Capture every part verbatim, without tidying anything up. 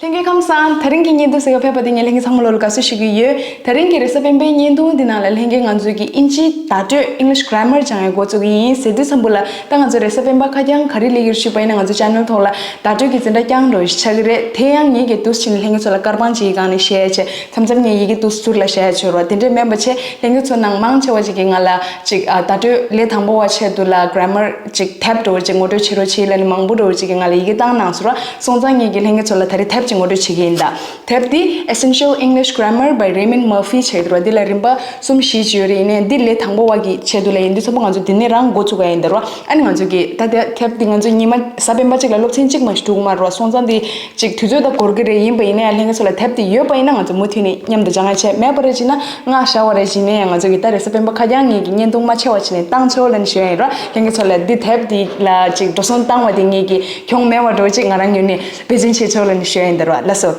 ལྷན་རྒྱས་ཁམས་བཟང་། དེ་རིང་གི་བརྙན་ཐུང་གཟིགས་ག་ཕེབས་པ་དེ་ངས་ལྷན་རྒྱས་ཚང་མ་ལོ་ལ་དགའ་བསུ་ཞུ་གི་ཡོད། དེ་རིང་གི་རེས་གཟའ་སྤེན་པའི་བརྙན་ཐུང་འདི་ནང་ལ་ལྷན་རྒྱས་ང་ཚོས་ཀྱི་ཨིན་ཇིའི་བརྡ་སྤྲོད་English grammar སྦྱང་ཡ་འགོ་བཙུགས་ཀྱི་ཡིན་ཟེར་དུས་ཙམ་པོ་ལ། ད་ང་ཚོ་རེས་གཟའ་སྤེན་པ་ཁ་རྐྱང་ག་རེ་ལས་ཀྱི་རེད་ཞུས་པ་ཡིན་ན། ང་ཚོ་channel ཐོག་ལ་བརྡ་སྤྲོད་ཀྱི་འཛིན་གྲྭ་རྐྱང་འགྲོ་ཆགས་ཀྱི་རེད། དེ་ཡང་ངེད་ཀྱིས་འདུག་སེ་བྱས་ནས་ལྷན་རྒྱས་ཚོ་ལ་སྐར་པང་གཅིག་གི་སྒང་ནས་བཤད་ཡ་བྱས། མཚམས་མཚམས་ངེད་ཡི་གེ་འདུག་སེ་ཟུར་ལ་བཤད་ཡ་བྱས་རོགས། དེ་འདྲས་མིན་པ་བྱས། ལྷན་རྒྱས་ཚོ་ནང་མང་ཆེ་བ་ཅིག་གིས་ང་ལ་ཅིག་ཨ་བརྡ་སྤྲོད་ལས་དང་པོ་བ་ཆེད་དུ་ལ་grammar ཅིག་དེབ་འདྲ་བོ་ཅིག་ངོ་སྤྲོད་བྱེད་རོགས་བྱེད་ལབ་ནས་མང་པོ་འདྲ་བོ་ཅིག་གིས་ང་ལ་ཡི་གེ་བཏང་གནང་སོང་ར། སོང་ཙང་ངེད་ཀྱིས་ལྷན་རྒྱས་ཚོ་ལ་ད་རེས་དེབ་ཅིག་ངོ་སྤྲོད་བྱེད་ཀྱི་ཡིན་ད། དེབ་འདི་Essential English Grammar by Raymond Murphy བྱས་འདུག་ར། འདི་ལ་རིམ་པ་གསུམ་བཞི་ཅིག་ཡོད་རེད། ཡིན་ནའི་འདི་ལས་དང་པོ་བ་གི་ཆེད་དུ་ལ་ཡིན་དུས་ཙམ་པོ་ང་ཚོ་འདི་ནས་རང་འགོ་བཙུགས་ཡ་ཡིན་ད་ར། ཨ་ནི་ང་ཚོ་གི་ད་དེ་དེབ་འདི་ང་ཚོ་ཉི་མ་གཟའ་སྤེན་པ་གཅིག་ལ་སློབ་ཚན་གཅིག་མ་གཏོགས་འགྲོ་གི་མ་རེད་ར། སོང་ཙང་འདི་ཅིག་དུས་ཚོད་ད་འགོར་གི་རེད། ཡིན་པ་ཡིན་ན་ཡང་ལྷན་རྒྱས་ཚོ་ལ་དེབ་འདི་ཡོད་པ་ཡིན་ན་ང་ཚོ་མུ་མཐུད་ནས་མཉམ་དུ་སྦྱང་ཡ་བྱས། མེད་པ་རེད་བྱས་ན་སྔགས་བཤད་པ་རེད་བྱས་ནས་ཡང་ང་ཚོ་གི་ད་རེས་གཟའ་སྤེན་པ་ཁ་རྐྱང་ངེད་ཀྱིས་བརྙན་ཐུང་མ་ཆེ་བ་བྱས་ནས་བཏང་ཆོག་ལབ་ནས་ཞུ་ཡ་ཡིན་ར། ལྷན་རྒྱས་ཚོ་ལ་འདི་དེབ་འདི་ལ་ཅིག་འགྲོ་སོང་བཏང་བ་དེ་ངེད་ཀྱིས་གྱོང་མེད་པ་འདྲ་བོ་ཅིག་ང་རང་ངོས་ནས་འབད་བརྩོན་བྱེད་ཆོག་ལབ་ནས་ཞུ་ཡ་ཡིན་ད་ར། ལགས་སོ།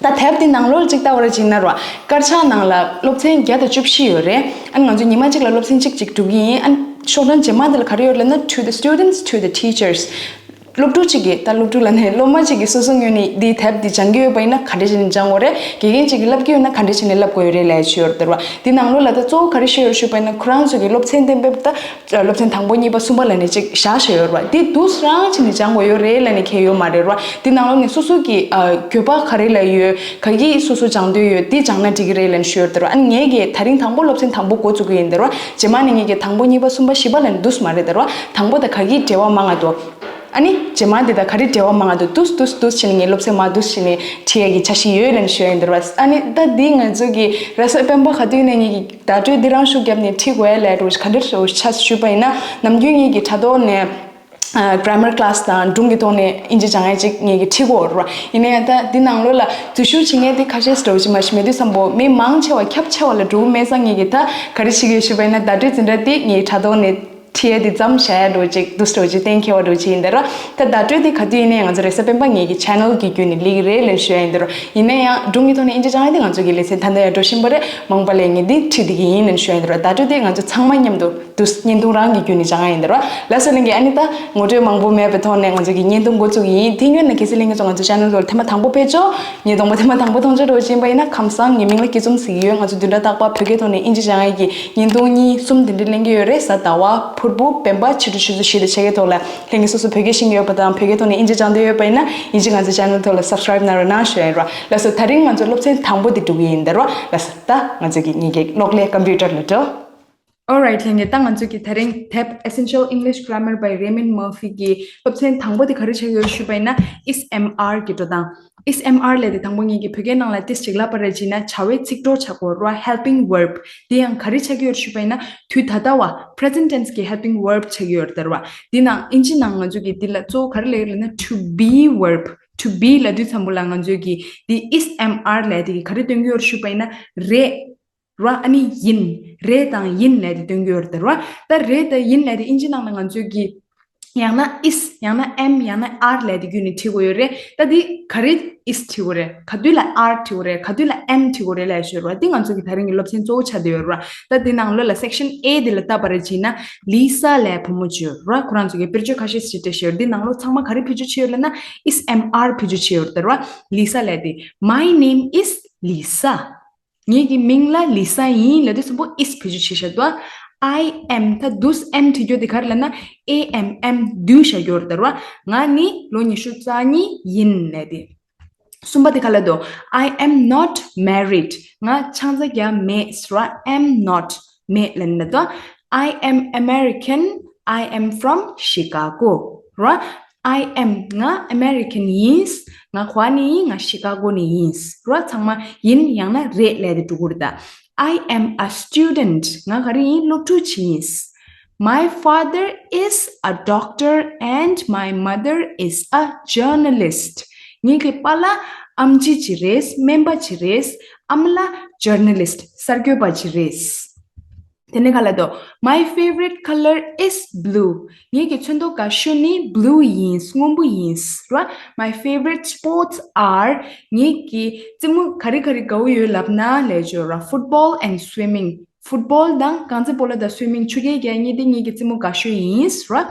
ད་དེབ་འདི་ནང་ལོགས་ཅིག་ལྟ་བ་རེད་བྱས་ན་ར། དཀར་ཆག་ནང་ལ་སློབ་ཚན་བརྒྱ་དང་བཅུ་བཞི་ཡོད་རེད། ཨ་ནི་ང་ཚོ་ཉི་མ་གཅིག་ལ་སློབ་ཚན་གཅིག་ཅིག་སྒྲུབ་ཀྱི་ཡིན། ཨ་ནི་ཤོག་གྲངས་རྗེས་མ་འདི་ལ་ག་རེ་ཡོད་ལབ་ན། To the students, to the teachers. སློབ་ཕྲུག་ཅིག་གིས་ད་སློབ་ཕྲུག་ལབ་ནས་སློབ་མ་ཅིག་གིས་སོ་སོ་ངོས་ནས་འདིའི་དེབ་འདི་སྦྱང་གི་ཡོད་པ་ཡིན་ན་ག་འདྲ་བྱས་ནས་སྦྱང་དགོས་རེད། དགེ་རྒན་ཅིག་གིས་བསླབ་ཀྱི་ཡོད་ན་ག་འདྲ་བྱས་ནས་བསླབ་དགོས་ཡོད་རེད་ལབ་ཡ་ཅིག་ཡོད་རེད་ད་ར། འདི་ནང་ལོགས་ལ་ད་གཙོ་བོ་ག་རེ་བཤད་ཡོད་ཞུས་པ་ཡིན་ན། ཁོ་རང་ཚོ་གི་སློབ་ཚན་གཏན་འབེབས་ད་སློབ་ཚན་དང་པོ་གཉིས་པ་གསུམ་པ་ལབ་ནས་ཅིག་བཞག་བཞག་ཡོད་རེད་པ། འདི་འདུག་སེ་རང་བྱས་ནས་སྦྱང་དགོས་ཡོད་རེད་ལབ་ནས་ཁེལ་ཡོད་མ་རེད་ར། འདི་ནང་ལོགས་ནས་སོ་སོ་གི་ཨ་འགྱོད་པ་ག་རེ་ལ་ཡོད། ག་གི་སོ་སོ་སྦྱང་འདོད་ཡོད། འདི་སྦྱང་ན་འགྲིག་གི་རེད་ལབ་ནས་ཞུས་ཡོད་རེད་ད་ར། ཨ་ནི་ངེད་ཀྱིས་ད་རིང་དང་པོ་སློབ་ཚན་དང་པོ་འགོ་བཙུགས་ཀྱི་ཡིན་ད་ར། རྗེས་མ་ནས་ངེད་ཀྱིས་དང་པོ་གཉིས་པ་གསུམ་པ་བཞི་པ་ལབ་ནས་འདུག་སེ་མ་རེད་ད་ར། དང་པོ་དང་ག་གི་འབྲེལ་བ་མང་ང་འདུག་ཨ་ནི་རྗེས་མ་འདི་དང་ག་རེ་འབྲེལ་བ་མང་ང་འདུག་འདུག་སེ་འདུག་སེ་འདུག་སེ་བྱས་ནས་ངས་སློབ་ཚན་མར་འདུག་སེ་བྱས་ནས་ཁྲིད་ཡས་ཀྱི་འཆར་གཞི་ཡོད་ལབ་ནས་ཞུ་ཡ་ཡིན་ད་ར། ཨ་ནི་ད་འདི་ང་ཚོ་གི་རེས་གཟའ་སྤེན་པ་ག་དུས་ནས་ངེད་ཀྱི་བརྡ་སྤྲོད་འདི་རང་ཤུགས་བརྒྱབ་ནས་ཁྲིད་དགོས་ཡ་ལབ་འདྲ་བོ་ག་འདྲ་འདྲ་བོ་ཆ་ཞུས་པ་ཡིན་ན། ནམ་རྒྱུན་ངེད་ཀྱི་དྲ་ཐོག་ནས་ཨ་grammar class དང་སྒྲུང་གི་ཐོག་ནས་ཨིན་ཇི་སྦྱང་ཡ་ཅིག་ངེད་ཀྱིས་ཁྲིད་ཀྱི་ཡོད་རེད་པ། ཡིན་ན་ཡང་ད་འདི་ནང་ལོགས་ལ་འཛུལ་ཞུགས་བྱེད་མཁན་དེ་ཁ་ཤས་འདྲ་བོ་ཅིག་མ་གཏོགས་མེད་དུས་ཙམ་པོ་མི་མང་ཆེ་བ་ཁྱབ་ཆེ་བ་ལ་འགྲོ་གི་མེད་ཙང་། ངེད་ཀྱིས་ད་ག་རེ་བྱེད་ཀྱི་ཡོད་ཞུས་པ་ཡིན་ན། བརྡ་སྤྲོད་འཛིན་གྲྭ་དེ་ངེད་ཀྱི་དྲ་ཐོག་ནས་ཁྲིད་ཡས་དེ་མཚམས་བཞག་ཡ་འདྲ་བོ་ཅིག་འདུག་སེ་འདྲ་བོ་ཅིག་གཏན་འཁེལ་བ་འདྲ་བོ་ཅིག་ཡིན་ད་ར། ད་བརྡ་སྤྲོད་དེ་ག་དུས་ཡིན་ནའི་ང་ཚོ་རེས་གཟའ་སྤེན་པ་ངེད་ཀྱི་channel གི་བརྒྱུད་ནས་སླེབས་ཀྱི་རེད་ལབ་ཞུ་ཡ་ཡིན་ད་ར། ཡིན་ན་ཡང་སྒྲུང་གི་ཐོག་ནས་ཨིན་ཇི་སྦྱང་ཡ་དེ་ང་ཚོ་གི་ལེ་ཚན་ད་ལྟ་ཡང་འགྲོ་བཞིན་པ་རེད། མ་འོངས་པ་ལ་ངེད་འདི་ཁྲིད་བསྡད་ཀྱི་ཡིན་ལབ་ཞུ་ཡ་ཡིན་ད་ར། བརྡ་སྤྲོད་དེ་ང་ཚོ་ཚང་མ་མཉམ་དུ་འདུག་སེ་བརྙན་ཐུང་རང་གི་བརྒྱུད་ནས་སྦྱང་ཡ་ཡིན་ད་ར། ལགས་སོ། ལྷན་རྒྱས་ཨ་ནི་ད་ངོ་སྤྲོད་མང་པོ་མེད་པའི་ཐོག་ནས་ང་ཚོ་གི་བརྙན་ཐུང་འགོ་བཙུགས་ཀྱི་ཡིན། དེ་སྔོན་ལ་གལ་སྲིད་ལྷན་རྒྱས་ཚོ་ང་ཚོ་channel ཐོག་ལ་ཐེངས་མ་དང་པོ་ཕེབས་ཆོག་ཉིས་སྟོང་པ་ཐེངས་མ་དང་པོ་མཐོང་ཆོག་འདྲ་བོ་ཅིག་ཡིན་པ་ཡིན་ན། ཁམས་བཟང་། ངའི་མིང་ལ་སྐྱིད་འཛོམས་ཟེར་གྱི་ཡོད། ང་ཚོ་བདུན་ཕྲག་རྟག་པར་བོད་སྐད་ཐོག་ནས་ཨིན་ཇི་སྦྱང་ཡས་ཀྱི་བརྙན་ཐུང་གཉིས་གསུམ་དེ་འདྲ་ལེན་གྱི་ཡོད་རེད། གཟའ་ཟླ་བ། ཕུར་བུ། སྤེན་པ། ཕྱི་དྲོ་ཆུ་ཚོད་བཞི་དང་ཕྱེད་ཀའི་ཐོག་ལ། ལྷན་རྒྱས་སོ་སོ་བོད་སྐད་ཤེས་ཀྱི་ཡོད་པ་དང་བོད་སྐད་ཐོག་ནས་ཨིན་ཇི་སྦྱང་འདོད་ཡོད་པ་ཡིན་ན། ཡིན་གཅིག་ང་ཚོའི་channel ཐོག་ལ་subscribe གནང་རོགས་གནང་ཞུ་ཡ་ཡིན་ར། ལགས་སོ། ད་རིང་ང་ཚོ་སློབ་ཚན་དང་པོ་དེ་འགྲོ་གི་ཡིན་ད་ར། ལགས་སོ། ད་ང་ཚོ་གི་ངེད་ཀྱི་གློག་ཀླད་computer ལ་འགྲོ། Alright ལྷན་རྒྱས། ད་ང་ཚོ་གི་ད་རིང་དེབ་Essential English Grammar by Raymond Murphy གི་སློབ་ཚན་དང་པོ་དེ་ག་རེ་ཆགས་ཡོད་ཞུས་པ་ཡིན་ན། Is am are གི་འགྲོ་སྟངས། Is am are ལབ་དེ་དང་པོ་ངེད་ཀྱིས་བོད་སྐད་ནང་ལ་ཏོག་ཙམ་ཅིག་ལབ་པ་རེད་བྱས་ན་བྱ་བའི་ཚིག་གྲོགས་ཆགས་ཀྱི་ཡོད་རེད་པ། Helping verb དེ་ཡང་ག་རེ་ཆགས་ཀྱི་ཡོད་ཞུས་པ་ཡིན་ན། དུས་ད་ལྟ་བ་present tense གི་helping verb ཆགས་ཀྱི་ཡོད་རེད་ད་ར་པ། དེ་ནང་ཨིན་ཇི་ནང་ང་ཚོ་གི་འདི་ལ་གཙོ་བོ་ག་རེ་ལབ་ཡོད་ལབ་ན། To be verb། To be ལབ་དུས་ཙམ་པོ་ལ་ང་ཚོ་གི་འདི་Is am are ལབ་དེ་གིས་ག་རེ་སྟོན་གྱི་ཡོད་ཞུས་པ་ཡིན་ན། རེད། ར། ཨ་ནི་ཡིན། རེད་དང་ཡིན་ལབ་དེ་སྟོན་གྱི་ཡོད་རེད་ད་ར། ད་རེད་དང་ཡིན་ལབ་དེ་ཨིན་ཇི་ནང་ལ་ང་ཚོས་ཀྱི་ཡང་ན་is ཡང་ན་am ཡང་ན་are ལབ་དེ་བརྒྱུད་ནས་བྲིས་དགོས་ཡོད་རེད། ད་འདི་ག་རེ་is བྲིས་དགོས་རེད། ག་དུས་ལ་are བྲིས་དགོས་རེད། ག་དུས་ལ་am བྲིས་དགོས་རེད་ལབ་ཞུས་ར། འདི་ང་ཚོ་གི་ད་རིང་གི་སློབ་ཚན་གཙོ་བོ་ཆགས་བསྡད་ཡོད་ར། ད་འདི་ནང་ལོགས་ལ་section A འདི་ལ་ལྟ་བ་རེད་བྱས་ན། ལི་ས་ལབ་བུ་མོ་ཅིག་ཡོད་ར། ཁོ་རང་ཚོ་གི་དཔེར་བརྗོད་ཁ་ཤས་ཤིག་སྤྲད་བཞག་ཡོད་ར། འདི་ནང་ལོགས་ཚང་མ་ག་རེ་བེད་སྤྱོད་བྱས་ཡོད་ལབ་ན། is am are བེད་སྤྱོད་བྱས་ཡོད་ར། ད་ར་ལི་ས་ལབ་དེ། My name is Lisa། ངེད་ཀྱི་མིང་ལ་ལི་ས་ཡིན་ལབ་དུས་ཙམ་པོ་is བེད་སྤྱོད་བྱེད་བཞག་འདུག I am ད་འདུག am བྲིས་རྒྱུ་དེ་ག་རེ་ལབ་ན། A M am འདུག་བཞག་ཡོད་རེད་ད་ར། ང་ནི་ལོ་ཉི་ཤུ་རྩ་གཉིས་ཡིན་ལབ་དེ། གསུམ་པ་དེ་ག་ལབ་འདུག I am not married། ང་ཆང་ས་རྒྱག་མེད་ར། am not མེད་ལབ་ནི་ད། I am American། I am from Chicago ར། I am ང་American ཡིན། ང་ག་པར་ནས་ཡིན། ང་Chicago ནས་ཡིན་ར། ཚང་མ་ཡིན་ཡང་ན་རེད་ལབ་དེ་འགྲོ་གི་རེད་ད། I am a student། ང་ག་རེ་ཡིན། སློབ་ཕྲུག་ཅིག་ཡིན། My father is a doctor and my mother is a journalist། ངེད་ཀྱི་པཱ་ལགས་ཨེམ་ཆི་ཅིག་རེད། སྨན་པ་ཅིག་རེད། ཨ་མ་ལགས་journalist གསར་འགོད་པ་ཅིག་རེད། དེ་ནས་ག་ལབ་འདུག My favorite color is blue། ངེད་ཀྱི་ཚོན་མདོག་དགའ་ཤོས་ནི་blue ཡིན། སྔོན་པོ་ཡིན་ར། My favorite sports are། ངེད་ཀྱི་རྩེད་མོ་ག་རེ་ག་རེ་དགའ་པོ་ཡོད་ལབ་ན་ལབ་ཡོད་ར། Football and swimming། Football དང་རྐང་རྩེད་སྤོ་ལོ་དང་swimming ཆུ་རྐྱལ་རྒྱག་གཉིས་དེ་ངེད་ཀྱི་རྩེད་མོ་དགའ་ཤོས་ཡིན་ར།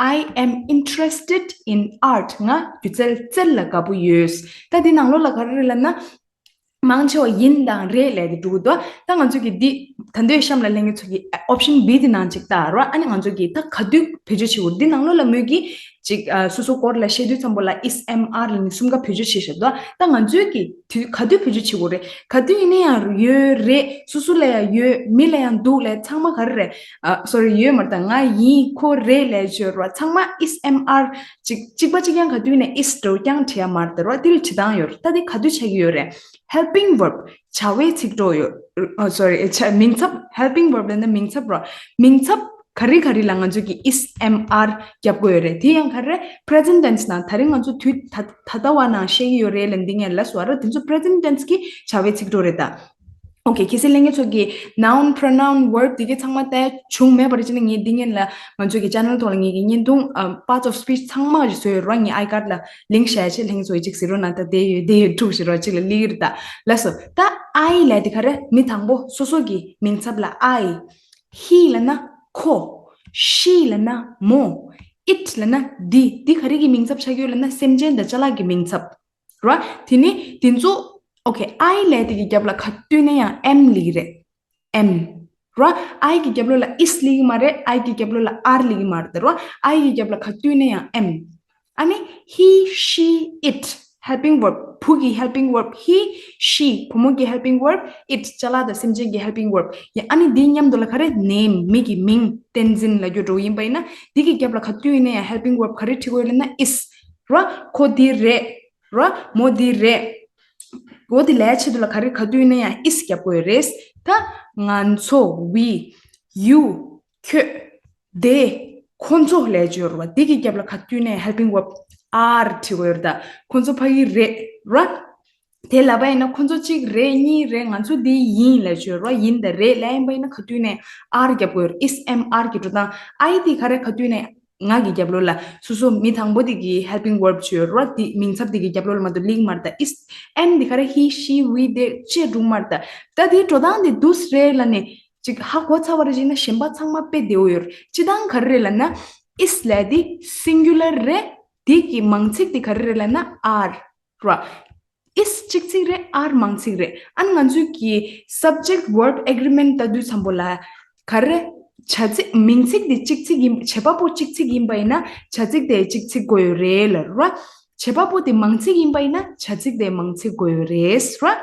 I am interested in art. ང་སྒྱུ་རྩལ་རྩལ་ལ་དགའ་པོ་ཡོད། ད་འདི་ནང་ལོགས་ལ་ག་རེ་རེད་ལབ་ན། མང་ཆེ་བ་ཡིན་དང་རེད་ལབ་དེ་འགྲོ་གི་འདུག་ད་ང་ཚོ་གི་འདི་ད་འདོད་གཤམ་ལ་ལྷན་རྒྱས་ཚོ་གི་option B དེ་ནང་ཅིག་ལྟ་རོགས། ཨ་ནི་ང་ཚོ་གི་ད་ག་དུས་བེད་སྤྱོད་བྱེད་དགོས། འདི་ནང་ལོགས་ལ་མོས་གི་ཅིག་ཨ་སོ་སོ་སྐོར་ལ་བཤད་དུས་ཙམ་པོ་ལ་is, am, are ལ་ནི་གསུམ་ཀ་བེད་སྤྱོད་བྱེད་བཞག་འདུག་ད་ང་ཚོའི་གི་དུས་ག་དུས་བེད་སྤྱོད་བྱེད་དགོས་རེད། ག་དུས་ཡིན་ན་ཡང་ཡོད་རེད། སོ་སོ་ལ་ཡང་ཡོད། མི་ལ་ཡང་འདུག་ལབ་ཚང་མ་ག་རེ་རེད། ཨ་sorry ཡོད་མ་རེད། ད་ང་ཡིན། ཁོ་རེད་ལབ་བྱས་རོགས། ཚང་མ་is, am, are གཅིག་གཅིག་པ་གཅིག་རྐྱང་ག་དུས་ནས་is འགྲོ་རྐྱང་བྲིས་ཡ་མ་རེད་དེ་རོགས། དེ་ལ་བྲིས་སྟངས་ཡོད་རེད། ད་དེ་ག་དུས་ཆགས་ཀྱི་ཡོད་རེད། Helping verb བྱ་བའི་ཚིག་གྲོགས་ཡོད། ཨ་sorry ཆ་མིང་ཚབ། Helping verb ལབ་ན་མིང་ཚབ་རོ། མིང་ཚབ་ག་རེ་ག་རེ་ལ་ང་ཚོ་གི་is, am, are རྒྱབ་དགོས་ཡོད་རེད། དེ་ཡང་ག་རེ་present tense ནང་ད་རིང་ང་ཚོ་དུས་ད་ད་ལྟ་བ་ནང་བཤད་ཀྱི་ཡོད་རེད་ལབ་འདི་ངས་ལབ་སོང་ར། དེ་ཚོ་present tense གི་བྱ་བའི་ཚིག་གྲོགས་རེད་ད། Okay གལ་སྲིད་ལྷན་རྒྱས་ཚོ་གི་noun, pronoun, verb དེ་གའི་ཚང་མ་ལྟ་བྱུང་མེད་པ་རེད་ཅེ་ན། ངས་འདི་ངན་ལ་ང་ཚོ་གི་channel ཐོག་ལ་ངས་ཀྱི་བརྙན་ཐུང་ཨ་parts of speech ཚང་མ་ཞིག་བཟོས་ཡོད་ར། ངས་iCard ལ་link བྱས་བྱས་ལྷན་རྒྱས་ཚོ་གི་ཅིག་གཟིགས་རོགས་གནང་། ད་དེ་ཡོད་དེ་ཡོད་འཁྲུག་ཞིག་རོགས་ཅིག་ལ་ལི་ཡིར་ད་ལ་སོ། ད་I ལབ་དེ་ག་རེ། མི་དང་པོ་སོ་སོ་གི་མིང་ཚབ་ལ་I། He ལབ་ན་ཁོ། She ལབ་ན་མོ། It ལབ་ན་འདི། འདི་ག་རེ་གི་མིང་ཚབ་ཆགས་ཡོད་ལབ་ན་སེམས་ཅན་དང་ཅ་ལག་གི་མིང་ཚབ་ར། དེ་ནི་དེ་ཚོ་okay I ལབ་དེ་གི་རྒྱབ་ལ་ག་དུས་ནས་ཡང་am ལི་གི་རེད། Am ར། I གི་རྒྱབ་ལོགས་ལ་is ལི་གི་མ་རེད། I གི་རྒྱབ་ལོགས་ལ་are ལི་གི་མ་རེད་དེ་ར། I གི་རྒྱབ་ལ་ག་དུས་ནས་ཡང་am། ཨ་ནི་he, she, it helping verb བུ་གི་helping verb he, she བུ་མོ་གི་helping verb it ཅ་ལག་དང་སེམས་ཅན་གྱི་helping verb ཡ། ཨ་ནི་འདི་མཉམ་དུ་ལ་ག་རེ། name མི་གི་མིང་བསྟན་འཛིན་ལབ་རྒྱུ་འགྲོ་ཡིན་པ་ཡིན་ན། འདི་གི་རྒྱབ་ལ་ག་དུས་ཡིན་ན་ཡང་helping verb ག་རེ་བྲིས་དགོས་ལབ་ན་is ར། ཁོ་འདི་རེད་ར། མོ་འདི་རེད། འོ་དེ་ལས་ཆེད་དུ་ལ་ག་རེ་ག་དུས་ཡིན་ན་ཡང་is རྒྱབ་དགོས་རེད། ད་ང་ཚོ་we you ཁྱོད། དེ། ཁོ་ཚོ་ལས་བརྗོད་རོ། དེ་གི་རྒྱབ་ལ་ག་དུས་ནས་helping verb are བྲིས་དགོས་རེད། ད་ཁོ་ཚོ་ཕ་གི་རེད་ར། དེ་ལབ་པ་ཡིན་ན་ཁོ་ཚོ་གཅིག་རེད། གཉིས་རེད། ང་ཚོ་འདི་ཡིན་ལས་བརྗོད་རོ། ཡིན་དང་རེད་ལབ་ཡིན་པ་ཡིན་ན་ག་དུས་ནས་are རྒྱབ་དགོས་རེད། is, am, are གི་འགྲོ་སྟངས། I དེ་ག་རེ་ག་དུས་ནས་ང་གི་རྒྱབ་ལོགས་ལ་སོ་སོ་མི་དང་པོ་དེ་གི་helping verb བརྗོད་རོ། དེ་མིང་ཚབ་དེ་གི་རྒྱབ་ལོགས་ལ་མ་གཏོགས་ལི་གི་མ་རེད། ད་is, am དེ་ག་རེ། he, she, we དེ་བཅས་འགྲོ་མ་རེད། ད་ད་དེ་འགྲོ་སྟངས་དེ་འདུག་སེ་རེད་ལབ་ནས། ཅིག་ཧ་གོ་ཚར་བ་རེད་ཅེ་ན་གཞན་པ་ཚང་མ་དཔེ་བདེ་བོ་ཡོད་རེད། སྤྱིར་བཏང་ག་རེ་རེད་ལབ་ན། is ལབ་དེ་singular རེད། དེ་གི་མང་ཚིག་དེ་ག་རེ་རེད་ལབ་ན་are ར། is གཅིག་ཚིག་རེད། are མང་ཚིག་རེད། ཨ་ནི་ང་ཚོས་ཀྱི་subject verb agreement ལྟ་དུས་ཙམ་པོ་ལ་ག་རེ། བྱ་ཚིག་མིང་ཚིག་དེ་གཅིག་ཚིག་ཡིན། བྱེད་པ་པོ་གཅིག་ཚིག་ཡིན་པ་ཡིན་ན་བྱ་ཚིག་དེ་གཅིག་ཚིག་དགོས་ཡོད་རེད་ལབ་ར། བྱེད་པ་པོ་དེ་མང་ཚིག་ཡིན་པ་ཡིན་ན་བྱ་ཚིག་དེ་མང་ཚིག་དགོས་ཡོད་རེད་ར།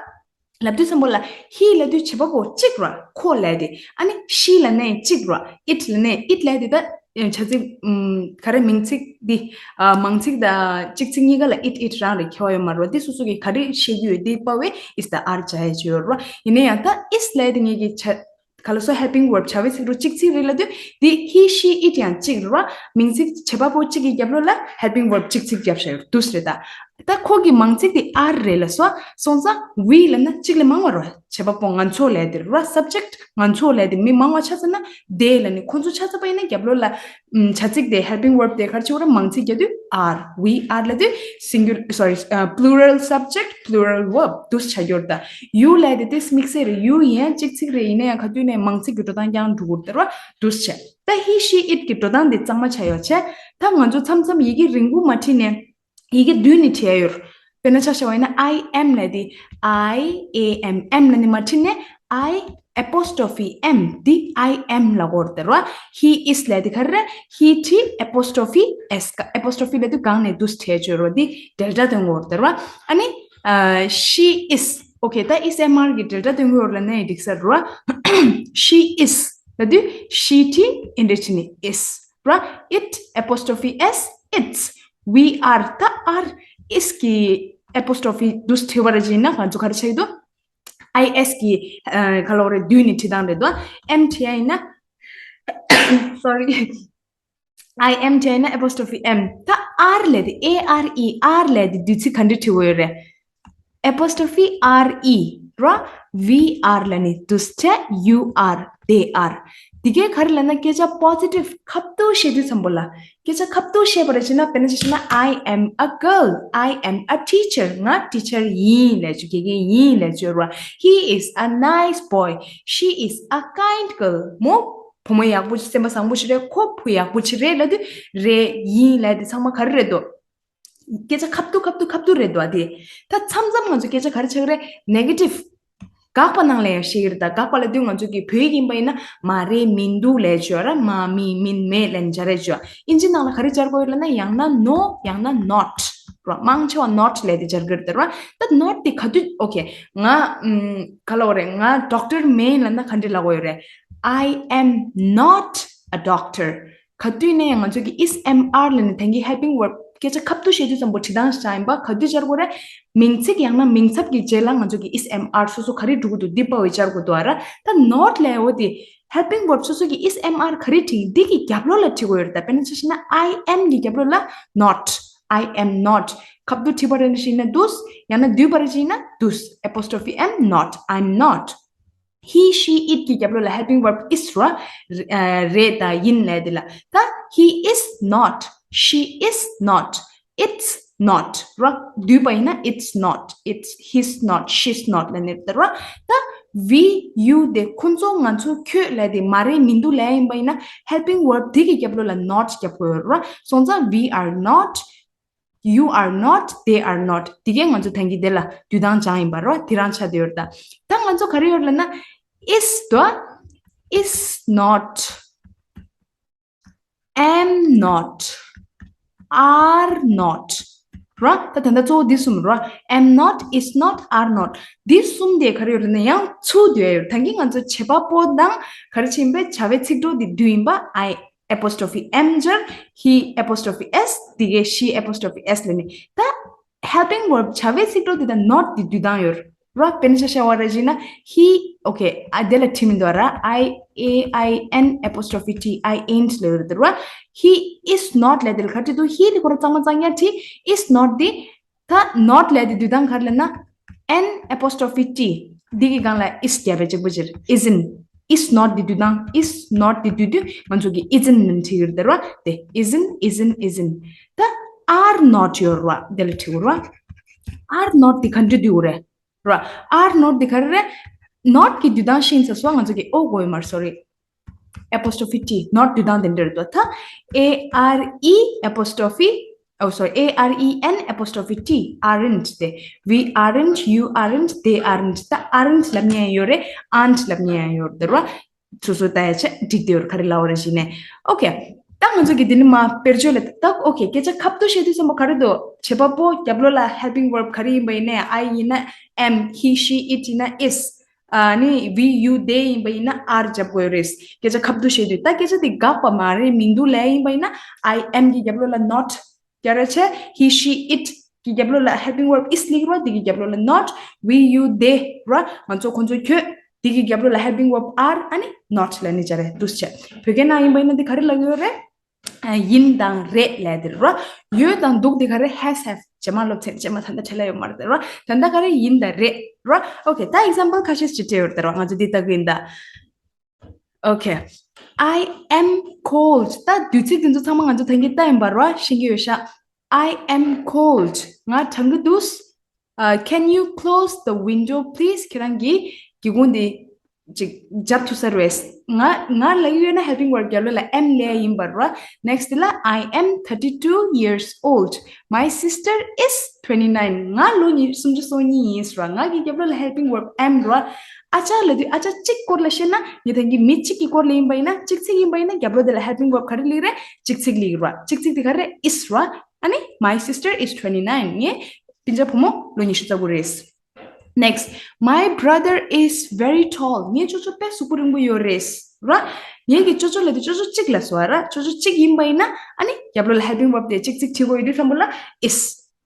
ལབ་དུས་ཙམ་པོ་ལ་he ལབ་དུས་བྱེད་པ་པོ་གཅིག་ར། ཁོ་ལབ་དེ། ཨ་ནི་she ལབ་ནས་གཅིག་ར། it ལབ་ནས་it ལབ་དེ་ད་བྱ་ཚིག་ཨམ་ག་རེ་མིང་ཚིག་འདི་ཨ་མང་ཚིག་དང་གཅིག་ཚིག་གཉིས་ཀ་ལ་it it རང་རེད། ཁྱད་པར་ཡོད་མ་རེད་བ། དེ་སོ་སོ་གིས་ག་རེ་བཤད་ཀྱི་ཡོད་དེ་པ་བས་is དང་are བྱ་ཡ་ཅིག་ཡོད་ར། ཡིན་ན་ཡང་ད་is ལབ་དེ་ངེད་ཀྱི་བྱ་ག་ལ་སོ་helping verb བྱ་བའི་ཚིག་གྲོགས་གཅིག་ཚིག་རེད་ལབ་དུས་འདི་he she it ཡང་གཅིག་རེད་བ། མིང་ཚིག་བྱེད་པ་པོ་གཅིག་གི་རྒྱབ་ལོགས་ལ་helping verb གཅིག་ཚིག་རྒྱབ་བཞག་ཡོད་འདུག་སེ་རེད་ད། ད་ཁོ་གི་མང་ཚིག་དེ་are རེད་ལབ་སོང་། སོང་ཙང་we ལབ་ན་གཅིག་ལས་མང་བ་རེད་བ། བྱེད་པ་པོ་ང་ཚོ་ལབ་དེ་རེད་བ། subject ང་ཚོ་ལབ་དེ་མི་མང་བ་ཆགས་ཚར་ན་they ལབ་ནས་ཁོ་ཚོ་ཆགས་ཚར་བ་ཡིན་ན་རྒྱབ་ལོགས་ལ་ཨམ་བྱ་ཚིག་དེ་helping verb དེ་ག་རེ་བྱེད་དགོས་རེད། མང་ཚིག་རྒྱག་དུས་are we are ལབ་དུས་singular sorry ཨ་plural subject plural verb འདུག་སེ་ཆགས་ཀྱི་ཡོད་རེད་ད། you ལབ་དེ་དེ་དམིགས་བསལ་རེད། you ཡིན་ཡང་གཅིག་ཚིག་རེད། ཡིན་ན་ཡང་ག་དུས་ནས་མང་ཚིག་གི་འགྲོ་སྟངས་ཀྱང་འགྲོ་གི་རེད་བ། འདུག་སེ་བྱས། ད་he she it གི་འགྲོ་སྟངས་དེ་གཙང་མ་ཆགས་ཡོད་བྱས། ད་ང་ཚོ་མཚམས་མཚམས་ཡི་གེ་རིང་པོ་མ་བྲིས་ནས་ཡི་གེ་བསྡུས་ནས་བྲིས་ཡ་ཡོད་རེད། དཔེར་ན་ཆ་བཞག་པ་ཡིན་ན་I am ལབ་དེ་I A M am ལབ་ནས་མ་བྲིས་ནས་I apostrophe am འདི་I am ལབ་དགོས་རེད་བ། he is ལབ་དེ་ག་རེ་རེད། he t apostrophe s ག apostrophe ལབ་དུས་སྒང་ནས་འདུག་སེ་བྲིས་ཡ་ཡོད་རེད་བ། འདི་འབྲེལ་སྒྲ་སྟོན་དགོས་རེད་བ། ཨ་ནི་ཨ་she is okay ད་is am are གི་འབྲེལ་སྒྲ་སྟོན་དགོས་ཡོད་ལབ་ན་ཡང་འགྲིག་ས་རེད་བ། she is ལབ་དུས་she t ཨིན་ཌི་ཆི་ནི་is ར། it apostrophe s its we are ད་are is གི་apostrophe འདུག་སེ་བྲིས་པ་རེད་ཅེ་ན་ང་ཚོ་ག་རེ་ཆགས་ཀྱི་འདུག I s གི་ཨ་ག་ལབ་དགོས་རེད། བསྡུས་ནས་བྲིས་སྟངས་རེད་འདུག am བྲིས་ཡ་ཡིན་ན་sorry I am བྲིས་ཡ་ཡིན་ན་apostrophe am ད་are ལབ་དེ A R E are ལབ་དེ་བསྡུས་ཚིག་ག་འདྲ་བྲིས་དགོས་ཡོད་རེད། apostrophe R E ར། we are ལབ་ནས་འདུག་སེ་བྲིས། you are they are འདི་གའི་ག་རེ་ལབ་ན་སྐད་ཆ་positive ཁ་ཐུག་བཤད་དུས་ཙམ་པོ་ལ། སྐད་ཆ་ཁ་ཐུག་བཤད་པ་རེད་ཅེ་ན་དཔེར་ན་ཆ་བཞག་ན་I am a girl I am a teacher ང་teacher ཡིན་ལབ་བརྗོད། དགེ་རྒན་ཡིན་ལབ་བརྗོད་ར། he is a nice boy she is a kind girl མོ་ བུ་མོ་ཡག་པོ་ཞིག་སེམས་པ་བཟང་པོ་ཞིག་རེད། ཁོ་བུ་ཡག་པོ་ཞིག་རེད་ལབ་དུས་རེད་ཡིན་ལབ་དེ་ཚང་མ་ག་རེ་རེད་དོ། སྐད་ཆ་ཁ་བསྡུ་ཁ་བསྡུ་ཁ་བསྡུ་རེད་འདུག་ཨ། དེ་ད་མཚམས་མཚམས་ང་ཚོ་སྐད་ཆ་ག་རེ་ཆགས་ཀྱི་རེད། ནེ་གེ་ཊིབ། དགག་པ་ནང་ལ་ཡང་བཤད་ཀྱི་རེད། ད་དགག་པ་ལབ་དུས་ང་ཚོ་གི་བོད་ཡིག་ཡིན་པ་ཡིན་ན་མ་རེད། མི་འདུག་ལབ་བརྗོད་ར། མ་མི་མིན་མེད་ལབ་ནས་སྦྱར་རེད་བརྗོད། ཨིན་ཇི་ནང་ལ་ག་རེ་སྦྱར་དགོས་ཡོད་ལབ་ན་ཡང་ན་ནོ་ཡང་ན་ནོཊ་ར། མང་ཆེ་བ་ནོཊ་ལབ་དེ་སྦྱར་གྱི་རེད་ར། ད་ནོཊ་དེ་ག་དུས། ཨོ་ཁེ། ང་ཨམ་ག་ལབ་དགོས་རེད། ང་ཌོག་ཊར་མིན་ལབ་ན་ག་འདྲ་ལབ་དགོས་ཡོད་རེད། I am not a doctor. ག་དུས་ནས་ང་ཚོ་གི་is am are ལབ་ནས་ད་གིན་helping verb སྐད་ཆ་ཁ་བསྡུ་བཤད་དུས་ཙམ་པོ་བྲིས་སྟངས་ཤིག་ཡིན་པ། ག་དུས་སྦྱར་དགོས་རེད། མིང་ཚིག་ཡང་ན་མིང་ཚབ་ཀྱི་རྗེས་ལ་ང་ཚོ་གི་is am are སོ་སོ་ག་རེ་འགྲོ་གི་འདུག་འདི་པ་བའི་སྦྱར་དགོས་འདུག་ཨ་ར། ད་ནོཊ་ལབ་འོ་དེ་helping verb སོ་སོ་གི་is am are ག་རེ་བྲིས་འདི་གི་རྒྱབ་ལོགས་ལ་བྲིས་དགོས་ཡོད་རེད། ད་དཔེར་ན་ཆ་བཞག་ན་I am གི་རྒྱབ་ལོགས་ལ་not། I am not། ཁ་བསྡུ་བྲིས་པ་རེད་ན་ཞིག་ཡིན་ན་འདུག་ཡང་ན་བསྡུས་པ་རེད་ཞིག་ཡིན་ན་འདུག apostrophe am not། I'm not། He she it གི་རྒྱབ་ལོགས་ལ་helping verb is ར། ཨ་རེད་དང་ཡིན་ལབ་དེ་ལ། ད་he is not, she is not, it's not ར། བསྡུས་པ་ཡིན་ན་it's not, it's, he's not, she's not ལབ་ནི་རེད་ར། ད་we you དེ་ཁོ་ཚོ་ང་ཚོ་ཁྱོད་ལབ་དེ་མ་རེད་མི་འདུག་ལབ་ཡིན་པ་ཡིན་ན་helping verb དེ་གི་རྒྱབ་ལོགས་ལ་not རྒྱབ་དགོས་ར། སོང་ཙང་we are not, you are not, they are not དེ་གས་ང་ཚོ་ད་གིན་དེ་ལ་བསྡུས་སྟངས་སྦྱངས་ཡིན་པ་རེད་བ། དེ་རང་ཆགས་བསྡད་ཡོད་རེད། ད་ད་ང་ཚོ་ག་རེ་ཡོད་ལབ་ན་is དོ། is not, am not, are not ར། ད་ད་ལྟ་གཙོ་བོ་འདི་གསུམ་ར། am not, is not, are not འདི་གསུམ་དེ་ག་རེ་ཡོད་ལབ་ན་ཡང་ཚུར་བསྡུས་ཡོད། ད་གིན་ང་ཚོ་བྱེད་པ་པོ་དང་ག་རེ་བྱེད་ཡིན་པས་བྱ་བའི་ཚིག་གྲོགས་དེ་བསྡུས་ཡིན་པ། I apostrophe am སྦྱར། he apostrophe s དེ་གས་she apostrophe s ལབ་ནི། ད་helping verb བྱ་བའི་ཚིག་གྲོགས་དེ་དང་not དེ་བསྡུས་སྟངས་ཡོད་ར། དཔེར་ན་ཆ་བཞག་པ་རེད་ཅེ་ན་he okay ཨ་དེ་ལ་བྲིས་མི་འདུག་ར། I A I N apostrophe T, I ain't ལབ་ཡོད་རེད་ར། he is not ལབ་དེ་ལ་ག་རེ་བྲིས་འདུག he དེ་ཁོ་རང་གཙང་མ་གཙང་རྐྱང་བྲིས། is not དེ། ད་not ལབ་དེ་བསྡུས་སྟངས་ག་རེ་ལབ་ན། an apostrophe t འདི་གི་སྒང་ལ་is བརྒྱབ་པའི་གཅིག་པུ་ཅིག is not དེ་བསྡུས་སྟངས། is not དེ་བསྡུས་དུས་ང་ཚོ་གི་isn't ལབ་ནས་བྲིས་ཡོད་རེད་ར། དེ་isn't, isn't, isn't ད་are not ཡོད་ར། དེ་ལ་བྲིས་ཡོད་ར། are not དེ་ག་འདྲ་བསྡུས་ཡོད་རེད་ར། are not དེ་ག་རེ་རེད། not གི་བསྡུས་སྟངས་ཤེས་ཚར་སོང་། ང་ཚོ་གི་ཨོ་དགོས་ཡོད་མ་རེད། sorry apostrophe t not བསྡུས་སྟངས་དེ་འདྲ་རེད་དོ། ད་a r e apostrophe oh sorry a r e n apostrophe t aren't དེ། we aren't, you aren't, they aren't ད་aren't ལབ་མཁན་ཡང་ཡོད་རེད། aren't ལབ་མཁན་ཡང་ཡོད་རེད་ར། སོ་སོ་ལྟ་ཡ་ཆ་འགྲིག་དེ་ཡོད་རེད། ག་རེ་ལབ་པ་རེད་ཞེས་ནས། okay ད་ང་ཚོ་གི་འདི་ནི་མ་དཔེར་བརྗོད་ལ་ད་okay སྐད་ཆ་ཁ་བསྡུ་བཤད་དུས་ཙམ་པ་ག་རེ་འདུག་བྱེད་པ་པོ་རྒྱབ་ལོགས་ལ་helping verb ག་རེ་ཡིན་པ་ཡིན་ནའི་I ཡིན་ན་am, he she it ཡིན་ན་is ཨ་ནི་we you they ཡིན་པ་ཡིན་ན་are རྒྱབ་དགོས་རེད། སྐད་ཆ་ཁ་བསྡུ་བཤད་དུས་ད་སྐད་ཆ་དེ་དགག་པ་མ་རེད་མི་འདུག་ལབ་ཡིན་པ་ཡིན་ན་I am གི་རྒྱབ་ལོགས་ལ་not རྒྱབ་ར་བྱས། he she it གི་རྒྱབ་ལོགས་ལ་helping verb is སླེབས་རོགས། དེ་གི་རྒྱབ་ལོགས་ལ་not, we you they ར། ང་ཚོ་ཁོང་ཚོ་ཁྱོད། དེ་གི་རྒྱབ་ལོགས་ལ་helping verb are ཨ་ནི་not ལབ་ནི་བྱ་རེད་འདུག་བྱས། བོད་སྐད་ནང་ཡིན་པ་ཡིན་ན་དེ་ག་རེ་ལབ་ཡོད་རེད། ཨ་ཡིན་དང་རེད་ལབ་དེ་ར། ཡོད་དང་འདུག་དེ་ག་རེ་has have རྗེས་མ་སློབ་ཚན་རྗེས་མ་ད་ལྟ་བྲིས་ལ་ཡོད་མ་རེད་དེ་ར། ད་ལྟ་ག་རེ་ཡིན་དང་རེད་ར། okay ད་example ཁ་ཤས་ཅིག་སྤྲད་ཡོད་རེད་དེ་ར། ང་ཚོ་འདི་ལྟ་གི་ཡིན་ད། Okay. I am cold. ད་དུས་ཚིགས་དེ་ཚོ་ཚང་མ་ང་ཚོ་ད་གིན་ལྟ་ཡིན་པ་ར། ཤེས་ཀྱི་ཡོད་ཤག I am cold. ང་གྲང་གི་འདུག་ཨ། Can you close the window, please? ཁྱེད་རང་གིས་སྒེའུ་ཁུང་དེ་ཅིག་རྒྱབ་ཐུབ་ས་རེད། ང་ང་ལབ་ཀྱི་ཡོད་ན་helping verb རྒྱབ་ལོགས་ལ་am ལབ་ཡིན་པ་ར། next ལ་I am thirty two years old. My sister is twenty nine. ང་ལོ་ཉི་སུམ་ཅུ་སོ་གཉིས་ཡིན་ཟེར་བ། ང་གི་རྒྱབ་ལོགས་ལ་helping verb am ར། ཨ་ཅག་ལབ་དུས་ཨ་ཅག་གཅིག་སྐོར་ལ་བཤད་ན་ངས་ད་གིན་མི་གཅིག་གི་སྐོར་ལ་ཡིན་པ་ཡིན་ན། གཅིག་ཚིག་ཡིན་པ་ཡིན་ན་རྒྱབ་ལོགས་དེ་ལ་helping verb ག་རེ་སླེབས་རེད། གཅིག་ཚིག་སླེབས་ར། གཅིག་ཚིག་དེ་ག་རེ་is ར། ཨ་ནི་my sister is twenty nine. ངའི་སྤུན་ཀྱག་བུ་མོ་ལོ་ཉི་ཤུ་རྩ་དགུ་རེད། next, my brother is very tall. ངའི་ཅོ་ཅོ་དཔེ་གཟུགས་པོ་རིང་པོ་ཡོད་རེད་ར། ངའི་གི་ཅོ་ཅོ་ལབ་དུས་ཅོ་ཅོ་གཅིག་ལ་ཟེར་བ་ར། ཅོ་ཅོ་གཅིག་ཡིན་པ་ཡིན་ན་ཨ་ནི་རྒྱབ་ལོགས་ལ་helping verb དེ་གཅིག་ཚིག་བྲིས་དགོས་ཡོད་དུས་ཙམ་པ་ལ་is.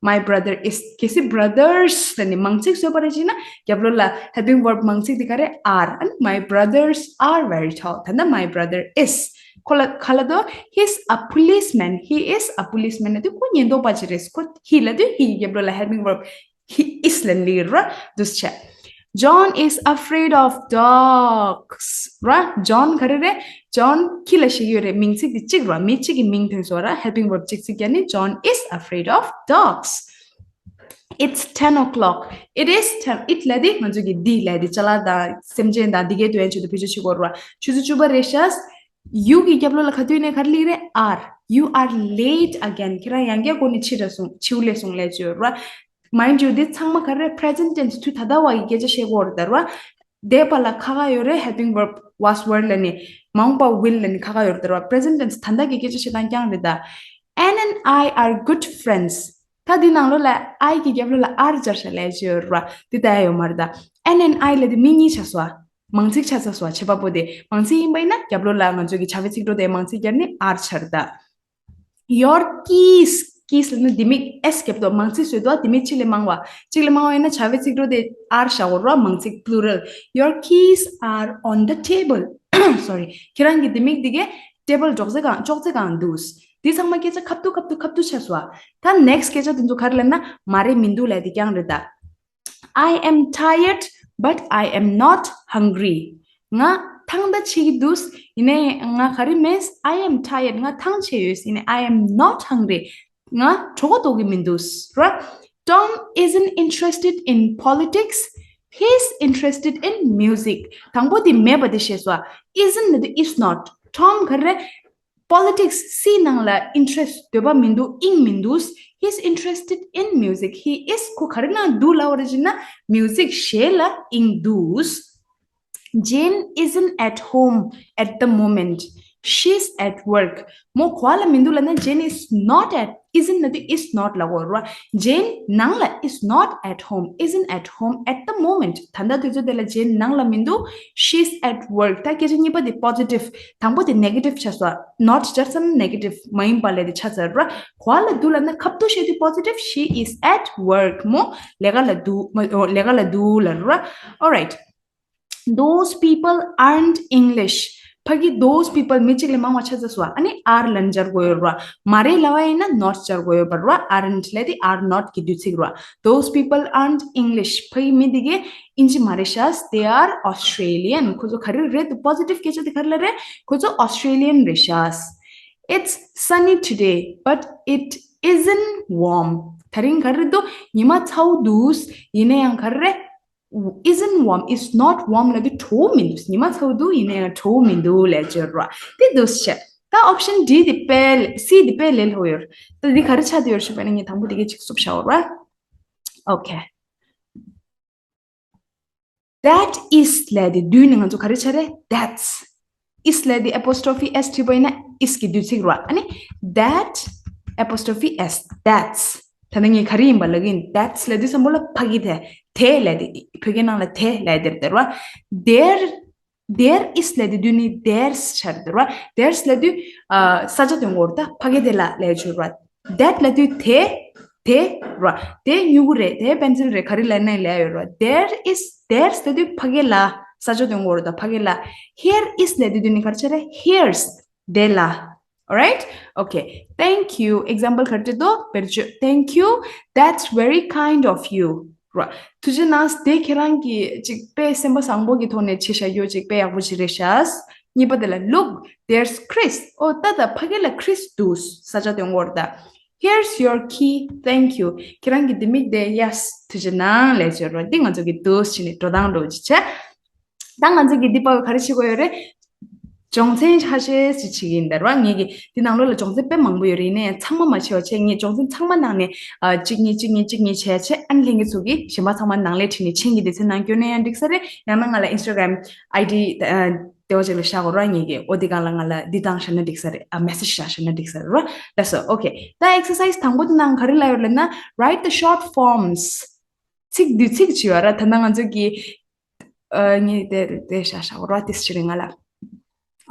My brother is. གལ་སྲིད་brothers ལབ་ནས་མང་ཚིག་བཟོས་པ་རེད་ཅེ་ན་རྒྱབ་ལོགས་ལ་helping verb མང་ཚིག་དེ་ག་རེ་are. ཨ་ནི་my brothers are very tall. ད་ལྟ་my brother is. ཁོ་ལ་ག་ལབ་དོ། He's a policeman. He is a policeman ལབ་དུས་ཁོ་ཉེན་རྟོག་པ་ཅིག་རེད། ཁོ་he ལབ་དུས་he གི་རྒྱབ་ལོགས་ལ་helping verb he is ལབ་ནི་ར། འདུག་བྱས། John is afraid of dogs ར། John ག་རེ་རེད། John ཁྱི་ལ་བཤད་ཀྱི་ཡོད་རེད། མིང་ཚིག་དེ་གཅིག་ར། མི་གཅིག་གི་མིང་ཐོན་སོང་ར། helping verb གཅིག་ཚིག་རྒྱབ་ནི་John is afraid of dogs. It's ten o'clock. It is ten. It ལབ་དེ་ང་ཚོ་གི་འདི་ལབ་དེ་ཅ་ལག་དང་སེམས་ཅན་དང་འདི་གའི་དོན་ཆེད་དུ་བེད་སྤྱོད་བྱེད་དགོས་ར། ཆུ་ཚོད་བཅུ་པ་རེད་ཤག you གི་རྒྱབ་ལོགས་ལ་ག་དུས་ནས་ག་རེ་སླེབས་རེད། are. You are late again. ཁྱེད་རང་ཡང་བསྐྱར་འགོ་ནས་ཕྱིར་ར་སོང་། ཕྱི་ལ་སོང་ལབ་ཀྱི་ཡོད་ར། Mind you, འདི་ཚང་མ་ག་རེ་རེད། present tense དུས་ད་ལྟ་བ་གི་སྐད་ཆ་བཤད་དགོས་རེད་ད་ར། འདས་པ་ལ་ཁ་ཁ་ཡོད་རེད། helping verb was, were ལབ་ནས། མ་འོངས་པ་will ལབ་ནས་ཁ་ཁ་ཡོད་རེད་ད་ར། present tense ད་ལྟ་གི་སྐད་ཆ་བཤད་སྟངས་རྐྱང་རེད་ད། Anne and I are good friends. ད་འདི་ནང་ལོགས་ལ་I གི་རྒྱབ་ལོགས་ལ་are སྦྱར་ཤག་ལབ་ཀྱི་ཡོད་ར། འདི་ལྟ་ཡ་ཡོད་མ་རེད་ད། Anne and I ལབ་དེ་མི་གཉིས་ཆགས་སོང་། མང་ཚིག་ཆགས་ཚར་སོང་། བྱེད་པ་པོ་དེ་མང་ཚིག་ཡིན་པ་ཡིན་ན་རྒྱབ་ལོགས་ལ་ང་ཚོ་གི་བྱ་བའི་ཚིག་གྲོགས་དེ་མང་ཚིག་བརྒྱབ་ནས་are ཆགས་རེད་ད། Your keys. Keys ལབ་ན་ལྡེ་མིག་S རྒྱབ་ཏུ་མང་ཚིག་བཟོས་འདུག་ལྡེ་མིག་གཅིག་ལས་མང་བ། གཅིག་ལས་མང་བ་ཡིན་ན་བྱ་བའི་ཚིག་གྲོགས་དེ་are བཞག་དགོས་རེད། མང་ཚིག་plural. Your keys are on the table. Sorry. ཁྱེད་རང་གི་ལྡེ་མིག་དེ་གའི་table ཅོག་ཙེ་སྒང་ཅོག་ཙེ་སྒང་འདུག་འདི་ཚང་མ་སྐད་ཆ་ཁ་ཐུག་ཁ་ཐུག་ཁ་ཐུག་ཆགས་སོང་། ད་next སྐད་ཆ་དེ་ཚོ་ག་རེ་ལབ་ན་མ་རེད། མི་འདུག་ལབ་དེ་རྐྱང་རེད་ད། I am tired, but I am not hungry. ང་ཐང་ད་ཆད་ཀྱི་འདུག་ཡིན་ནའི་ང་ག་རེ་མེད། I am tired. ང་ཐང་ཆད་ཡོད། ཡིན་ནའི་I am not hungry. ང་གྲོད་ཁོག་ལྟོགས་ཀྱི་མི་འདུག་ར། Tom isn't interested in politics. He's interested in music. དང་པོ་དེ་མེད་པ་དེ་ཤེས་སོང་། isn't ནི་is not. Tom ག་རེ་རེད། Politics སི་ནང་ལ་interest འདོད་པ་མི་འདུག་དབྱིངས་མི་འདུག He's interested in music. He is ཁོ་ག་རེ་ནང་འདུག་ལབ་པ་རེད་ཅེ་ན་music གཞས་ལ་དབྱིངས་འདུག Jane isn't at home at the moment. She's at work. མོ་ག་པར་ལ་མི་འདུག་ལབ་ན། Jane is not at, isn't ནི་is not ལབ་དགོས་རེད་བ། Jane ནང་ལ་is not at home, isn't at home at the moment. ད་ལྟ་དུས་ཚོད་དེ་ལ་Jane ནང་ལ་མི་འདུག She's at work. ད་སྐད་ཆ་གཉིས་པ་དེ་positive. དང་པོ་དེ་negative ཆགས་སོང་། not སྦྱར་ཙམ་negative མ་ཡིན་པ་ལས་དེ་ཆགས་ཚར་ར། ག་པར་ལ་འདུག་ལབ་ན་ཁ་ཐུག་བཤད་དུས་positive. She is at work. མོ་ལས་ཀ་ལ་འདུག་མ་ཨོ་ལས་ཀ་ལ་འདུག་ལབ་ར། Alright. Those people aren't English. ཕ་གི་those people མི་གཅིག་ལས་མང་བ་ཆགས་ཚར་སོང་། ཨ་ནི་are ལབ་ནས་སྦྱར་དགོས་ཡོད་ར། མ་རེད་ལབ་པ་ཡིན་ན་not སྦྱར་དགོས་ཡོད་པ་ར། aren't ལབ་དེ་are not གི་བསྡུས་ཚིག་ར། Those people aren't English. ཕ་གི་མི་དེ་གས་དབྱིན་ཇི་མ་རེད་ཤག They are Australian. ཁོ་ཚོ་ག་རེ་རེད་འདུག positive སྐད་ཆ་དེ་ག་རེ་ལ་རེད། ཁོ་ཚོ་Australian རེད་ཤག It's sunny today, but it isn't warm. དེ་རིང་ག་རེ་འདུག་ཉི་མ་ཚ་བོ་འདུག་ཡིན་ན་ཡང་ག་རེ་རེད། isn't warm, it's not warm ལབ་དུས་དྲོ་བོ་མི་འདུག་ཉི་མ་ཚ་བོ་འདུག་ཡིན་ན་ཡང་དྲོ་བོ་མི་འདུག་ལབ་བརྗོད་ར། དེ་འདུག་སེ་བྱས། ད་option D དེ་དཔེ་C དེ་དཔེ་ལས་སླ་པོ་ཡོད། ད་འདི་ག་རེ་ཆགས་བསྡད་ཡོད་ཞུས་པ་ཡིན་ན་ངས་དང་པོ་དེ་གས་ཅིག་བསུབ་བཞག་ཡོད་ར། Okay. That is ལབ་དེ་བསྡུས་ནས་ང་ཚོ་ག་རེ་ཆགས་རེད། That's. Is ལབ་དེ་apostrophe S བྲིས་པ་ཡིན་ན་is གི་བསྡུས་ཚིག་རེད་བ། ཨ་ནི་that apostrophe S, that's. ད་ནི་ངས་ག་རེ་ཡིན་པ་ལབ་ཀྱི་ཡིན། That's ལབ་དུས་ཙམ་པོ་ལ་ཕ་གི་དེ་དེ་ལབ་དེ་བོད་སྐད་ནང་ལ་དེ་ལབ་དེ་རེད་བ། There, there is ལབ་དེ་བསྡུས་ནས་there's ཆགས་རེད་བ། There's ལབ་དུས་ཨ་ས་ཆ་སྟོན་དགོས་རེད། ད་ཕ་གི་དེ་ལ་ལབ་བྱུང་ར། That ལབ་དུས་དེ། དེ་ར། དེ་སྨྱུ་གུ་རེད། དེ་པེན་སིལ་རེད། ག་རེ་ལབ་ན་ལབ་ཡོད་ར། There is, there's ལབ་དུས་ཕ་གི་ལ། ས་ཆ་སྟོན་དགོས་རེད་ད་ཕ་གི་ལ། Here is ལབ་དུས་དེ་ནི་ག་རེ་ཆགས་རེད། Here's དེ་ལ། Alright? Okay. Thank you. Example ག་རེ་བྲིས་འདུག་བེར་ཆོས། Thank you. That's very kind of you. ར། ཐུགས་རྗེ་གནང་། དེ་ཁྱེད་རང་གིས་ཅིག་དཔེ་སེམས་པ་བཟང་པོ་གི་ཐོག་ནས་བྱས་བཞག་ཡོད། ཅིག་དཔེ་ཡག་པོ་ཅིག་རེད་ཤག་གཉིས་པ་དེ་ལ། Look, there's Chris. ཨོ་ད་ད་ཕ་གི་ལ་Chris འདུག་ས་ཆ་སྟོན་དགོས་རེད་ད། Here's your key. Thank you. ཁྱེད་རང་གི་ལྡེ་མིག་དེ། Yes. ཐུགས་རྗེ་གནང་ལབ་བརྗོད་ར། འདི་ང་ཚོ་གི་འདུག་བྱས་ནས་འགྲོ་སྟངས་འདྲ་བོ་ཅིག་བྱས། ད་ང་ཚོ་གི་འདི་པར་ག་རེ་བྱེད་དགོས་ཡོད་རེད། སྦྱོང་ཚན་ཁ་ཤས་ཤིག་བྱེད་ཀྱི་ཡིན་ད་ར། ངེད་ཀྱིས་འདི་ནང་ལོགས་ལ་སྦྱོང་ཚན་དཔེ་མང་པོ་ཡོད་རེད། ཡིན་ནའི་ཚང་མ་མ་བྱས་པ་བྱས། ངས་སྦྱོང་ཚན་ཚང་མ་ནང་ནས་ཨ་གཅིག་གཉིས་གཅིག་གཉིས་གཅིག་གཉིས་བྱས་བྱས། ཨ་ནི་ལྷན་རྒྱས་ཚོ་གིས་གཞན་པ་ཚང་མ་ནང་ལ་བྲིས་ནས་མཆན་གྱི་སྡེ་ཚན་ནང་བསྐྱོན་ན་ཡང་འགྲིག་ས་རེད། ཡང་ན་ང་ལ་Instagram ID ཨ་དེ་བ་ཅིག་ལ་བཞག་གོ་ར། ངེད་ཀྱིས་ཨོ་དེ་སྒང་ལ་ང་ལ་འདི་བཏང་བཞག་ན་འགྲིག་ས་རེད། ཨ་message བཞག་བཞག་ན་འགྲིག་ས་རེད་ར། ལགས་སོ། Okay. ད་exercise དང་པོ་དེ་ནང་ག་རེ་ལབ་ཡོད་ལབ་ན། Write the short forms. ཚིག་བསྡུས་ཚིག་བྱས་ཡོད་ར། ད་ནང་ང་ཚོ་གི་ཨ་ངས་དེ་དེ་བཞག་བཞག་ར། དེ་ཕྱིར་ང་ལ།